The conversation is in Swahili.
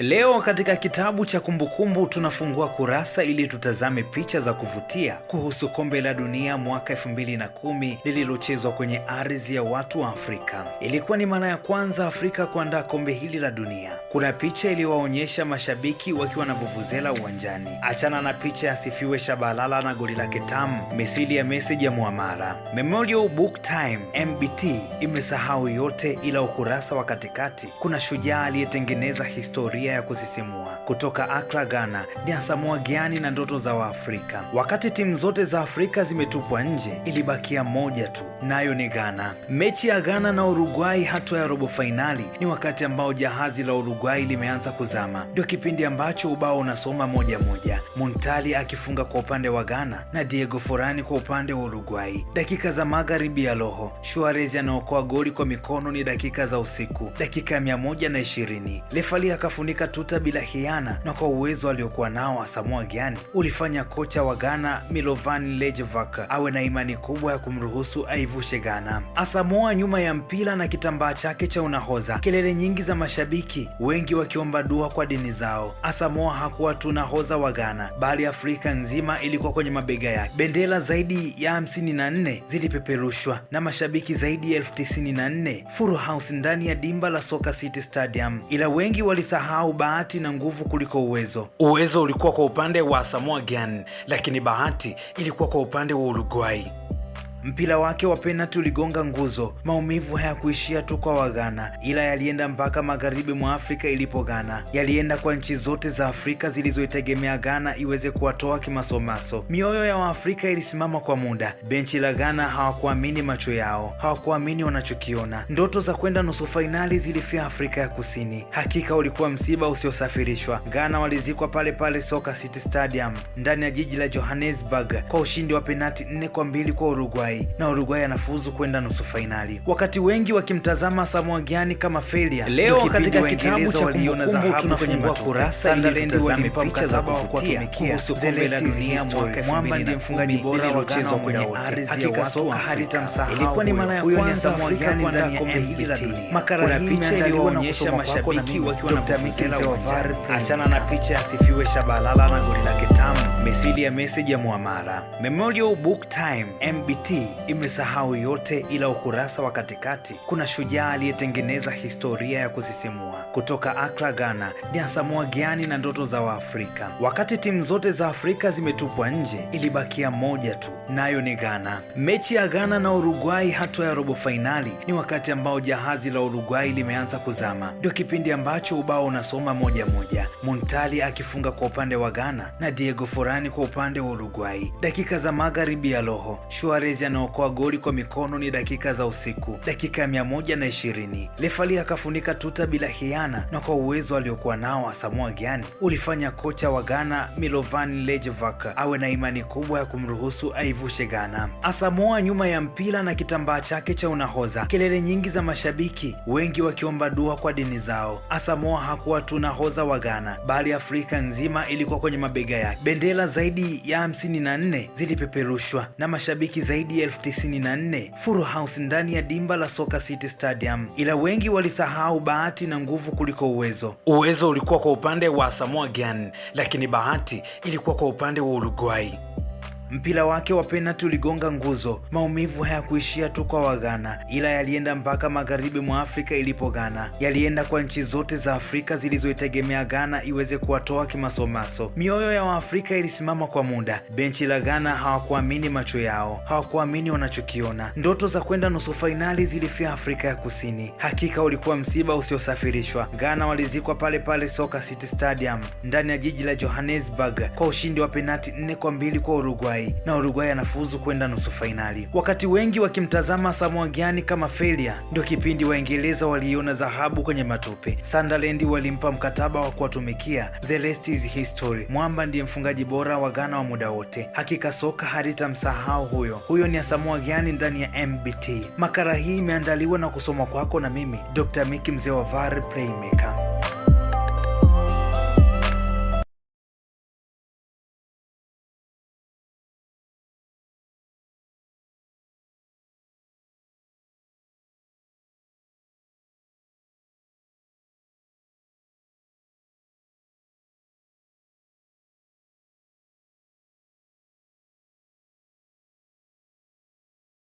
Leo katika kitabu cha kumbukumbu tunafungua kurasa ili tutazame picha za kuvutia kuhusu kombe la dunia mwaka 2010 lililochezwa kwenye ardhi ya watu wa Afrika. Ilikuwa ni mara ya kwanza Afrika kuandaa kombe hili la dunia. Kuna picha iliyowaonyesha mashabiki wakiwa na vuvuzela uwanjani. Achana na picha ya Sifiwe Shabalala na goli lake tamu misili ya message ya muamara. Memorial Book Time MBT imesahau yote ila ukurasa wa katikati kuna shujaa aliyetengeneza historia ya kusisimua. Kutoka Accra, Ghana, ni Asamoah Gyan na ndoto za Waafrika. Wakati timu zote za Afrika zimetupwa nje, ilibakia moja tu, nayo ni Ghana. Mechi ya Ghana na Uruguay hatua ya robo fainali ni wakati ambao jahazi la Uruguay limeanza kuzama. Ndio kipindi ambacho ubao unasoma 1-1. Muntari akifunga kwa upande wa Ghana na Diego Forlán kwa upande wa Uruguay. Dakika za magharibi ya roho, Suarez anaokoa goli kwa mikono ni dakika za usiku, dakika ya 120. Refali akafunika tuta bila hiana, na kwa uwezo aliokuwa nao Asamoah Gyan ulifanya kocha wa Ghana Milovan Rajevac awe na imani kubwa ya kumruhusu aivushe Ghana. Asamoah nyuma ya mpira na kitambaa chake cha unahoza, kelele nyingi za mashabiki, wengi wakiomba dua kwa dini zao. Asamoah hakuwa tu nahoza wa Ghana, bali Afrika nzima ilikuwa kwenye mabega yake. Bendera zaidi ya 54 zilipeperushwa na mashabiki zaidi ya 94,000 full house ndani ya dimba la Soccer City Stadium. Ila wengi walisahau bahati na nguvu kuliko uwezo. Uwezo ulikuwa kwa upande wa Asamoah Gyan, lakini bahati ilikuwa kwa upande wa Uruguay. Mpira wake wa penalti uligonga nguzo. Maumivu hayakuishia tu kwa Waghana, ila yalienda mpaka magharibi mwa Afrika ilipo Ghana. Yalienda kwa nchi zote za Afrika zilizoitegemea Ghana iweze kuwatoa kimasomaso. Mioyo ya Waafrika ilisimama kwa muda. Benchi la Ghana hawakuamini macho yao, hawakuamini wanachokiona. Ndoto za kwenda nusu fainali zilifia Afrika ya Kusini. Hakika ulikuwa msiba usiosafirishwa. Ghana walizikwa pale pale Soccer City Stadium ndani ya jiji la Johannesburg kwa ushindi wa penalti 4-2 kwa Uruguay, na Uruguay anafuzu kwenda nusu fainali. Wakati wengi wakimtazama Asamoah Gyan kama failure, Leo katika kitabu cha kumbukumbu tunafungua kurasa ili tutazame picha za kuvutia kuhusu kombe la dunia mwaka Mwamba ndiye mfungaji bora wa Ghana kwenye ardhi. Hakika soka halitamsahau. Ilikuwa ni mara ya kwanza Afrika kuandaa kombe hili la dunia. Makala hii picha iliyoonyesha mashabiki wakiwa na vuvuzela uwanjani. Achana na picha ya Sifiwe Shabalala na goli lake tamu misili ya message ya muamara. Memorial Book Time MBT imesahau yote ila ukurasa wa katikati kuna shujaa aliyetengeneza historia ya kusisimua. Kutoka Accra, Ghana, ni Asamoah Gyan na ndoto za Waafrika. Wakati timu zote za Afrika zimetupwa nje, ilibakia moja tu, nayo ni Ghana. Mechi ya Ghana na Uruguay hatua ya robo fainali ni wakati ambao jahazi la Uruguay limeanza kuzama. Ndio kipindi ambacho ubao unasoma 1-1. Muntari akifunga kwa upande wa Ghana na Diego Forlán kwa upande wa Uruguay. Dakika za magharibi ya roho, Suarez anaokoa goli kwa mikono ni dakika za usiku, dakika ya 120. Refali akafunika tuta bila hiana, na kwa uwezo aliokuwa nao Asamoah Gyan ulifanya kocha wa Ghana Milovan Rajevac awe na imani kubwa ya kumruhusu aivushe Ghana. Asamoah nyuma ya mpira na kitambaa chake cha unahoza, kelele nyingi za mashabiki, wengi wakiomba dua kwa dini zao. Asamoah hakuwa tu nahoza wa Ghana, bali Afrika nzima ilikuwa kwenye mabega yake. Bendera zaidi ya 54 zilipeperushwa na mashabiki zaidi ya 94,000 full house ndani ya dimba la Soccer City Stadium. Ila wengi walisahau bahati na nguvu kuliko uwezo. Uwezo ulikuwa kwa upande wa Asamoah Gyan, lakini bahati ilikuwa kwa upande wa Uruguay. Mpira wake wa penalti uligonga nguzo. Maumivu hayakuishia tu kwa Waghana, ila yalienda mpaka magharibi mwa Afrika ilipo Ghana. Yalienda kwa nchi zote za Afrika zilizoitegemea Ghana iweze kuwatoa kimasomaso. Mioyo ya Waafrika ilisimama kwa muda. Benchi la Ghana hawakuamini macho yao, hawakuamini wanachokiona. Ndoto za kwenda nusu fainali zilifia Afrika ya Kusini. Hakika ulikuwa msiba usiosafirishwa. Ghana walizikwa pale pale Soccer City Stadium ndani ya jiji la Johannesburg kwa ushindi wa penalti 4-2 kwa Uruguay, na Uruguay anafuzu kwenda nusu fainali. Wakati wengi wakimtazama Asamoah Gyan kama failure, ndio kipindi Waingereza waliona dhahabu kwenye matope. Sunderland walimpa mkataba wa kuwatumikia. The rest is history. Mwamba ndiye mfungaji bora wa Ghana wa muda wote. Hakika soka halitamsahau huyo. Huyo ni Asamoah Gyan ndani ya MBT. Makala hii imeandaliwa na kusomwa kwako na mimi Dr. Miki, mzee wa VAR Playmaker.